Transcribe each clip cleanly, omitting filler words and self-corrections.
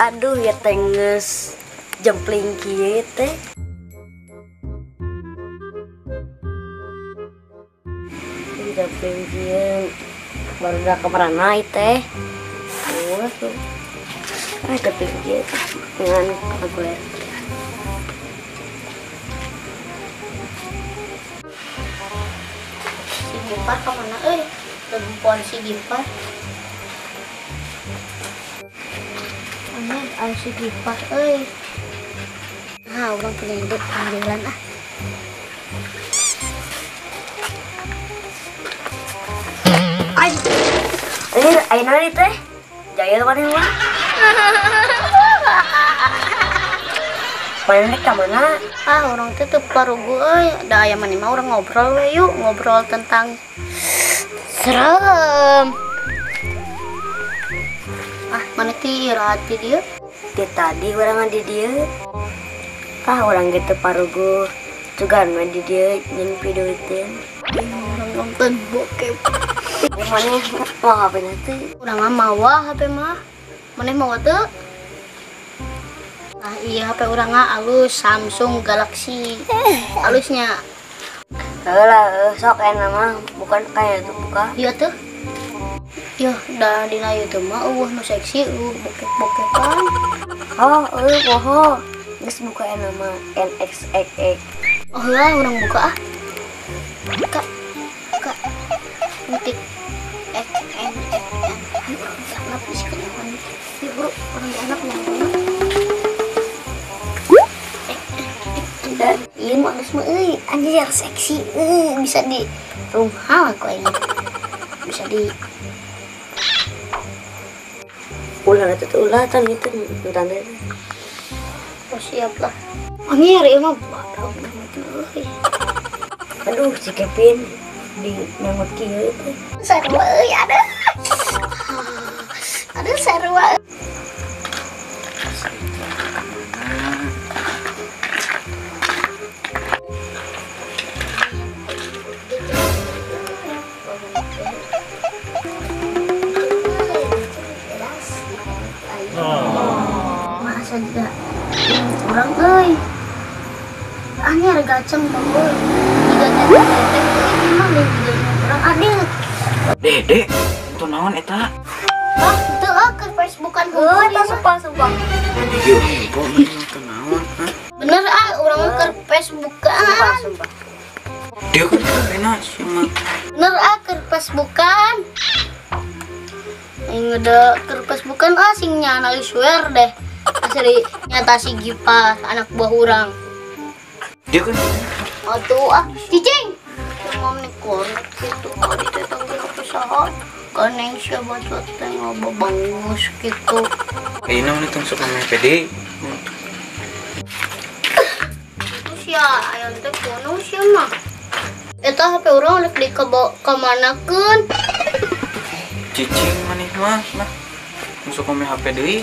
Aduh ya tenges jempling kieu teh. Jempling kieu baru udah kemarana teh. Tuh. Ah jempling kieu dengan aku ya. Si Gipar kemana euy? Perempuan si Gipar. Aneh, si Gipar euy. Nah, orang punya ide panggilan ah. Ay. Anjir, ayeuna nih teh. Jaya maneh mah. Maneh ka mana? Ah, orang teh teu parugu euy. Da aya maneh mah urang ngobrol we yuk, ngobrol tentang serem. Ah, mana ti hati dia? Di tadi urang di dieu. Ah, urang gitu parugu. Cugan mah di dieu nyen video teh. Urang nonton bokep. Maneh mau HP na teh? Urang mah mawa HP mah. Maneh mawa teu? Ah, iya HP urang mah alus Samsung Galaxy. Alusnya. Heula, sok enak mah bukan kayak itu buka. Iya tuh. Ya, dah dina YouTube mah eueuh nu seksi, eueuh bokep-bokepan. Oh, eueuh poho. Geus buka enak mah NXXX. Oh lah, urang buka ah. Buka. Buka. Ngetik X N X N. Ayo urang dianggap bisi kenyawan. Yuk, bro, urang dianggap nyawa. X N X N. Ieu mah geus mah euy, anjir seksi euy, bisa di rumah aku ini. Bisa di ulah itu tuh ulah tan itu tanda. Oh siap lah. Anjir ieu mah badak euy. Aduh si Kevin di nyangut kieu teh. Sarua euy aduh. Aduh sarua. Masa juga kurang euy. Anjir gaceng bang euy. Tiga teh euy mah lain kurang adil. Dede, itu naon eta? Ah, teu ah ke Facebookan heuh eta sumpah-sumpah. Ieu hempo itu naon, hah? Bener ah urang mah ke Facebookan. Sumpah-sumpah. Dia kan enak sih mah. Bener ah ke Facebookan. Aing udah ke Facebookan ah sing nyana swear deh. Asli nyata si Gipar anak buah urang. Dia kan atuh ah cicing. Ngom nih korek gitu kali teh tanggung apa saha. Kaneng sia bacot teh ngababangus gitu. Ayeuna mah tong sok PD. Itu sia aya teh kuno sia mah. Eta HP urang rek dikamanakeun. Cicing maneh mah lah. Masuk kome HP deui.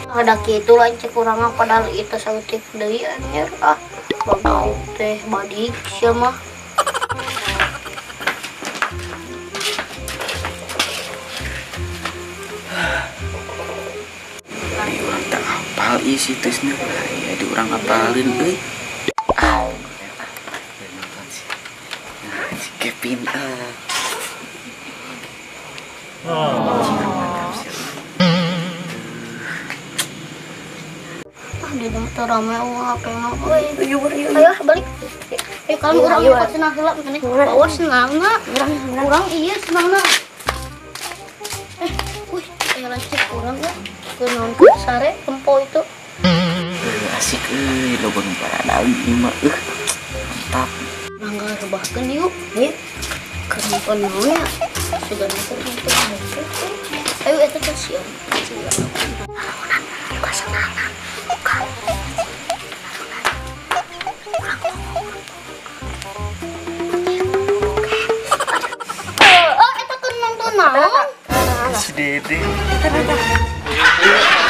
Ada kitu lain cek urang mah padahal itu saeutik deui anjir ah. Bagus teh badik sia mah. Ari urang teh apal ieu situsna. Ya di urang apalin euy. Ah. Nonton sih. Nah, si Kevin ah. Ah, di dalam rame eueuh HP mah euy. Ayo balik. Eh kalau urang buka cenah heula maneh. Bawa senangna. Urang ieu senangna. Eh, wih, aya lanceuk urang ya. Keur naon keur sare tempo itu. Asik euy, loba nu paradaun ieu mah euh. Mantap. Mangga rebahkeun yuk. Ieu. Keur nonton naon ya? Sugan keur nonton bokep. Ayo eta teh sieu. Naonan, buka senangna. Buka. Oh, eta keur nonton naon? Si Dede. Eta.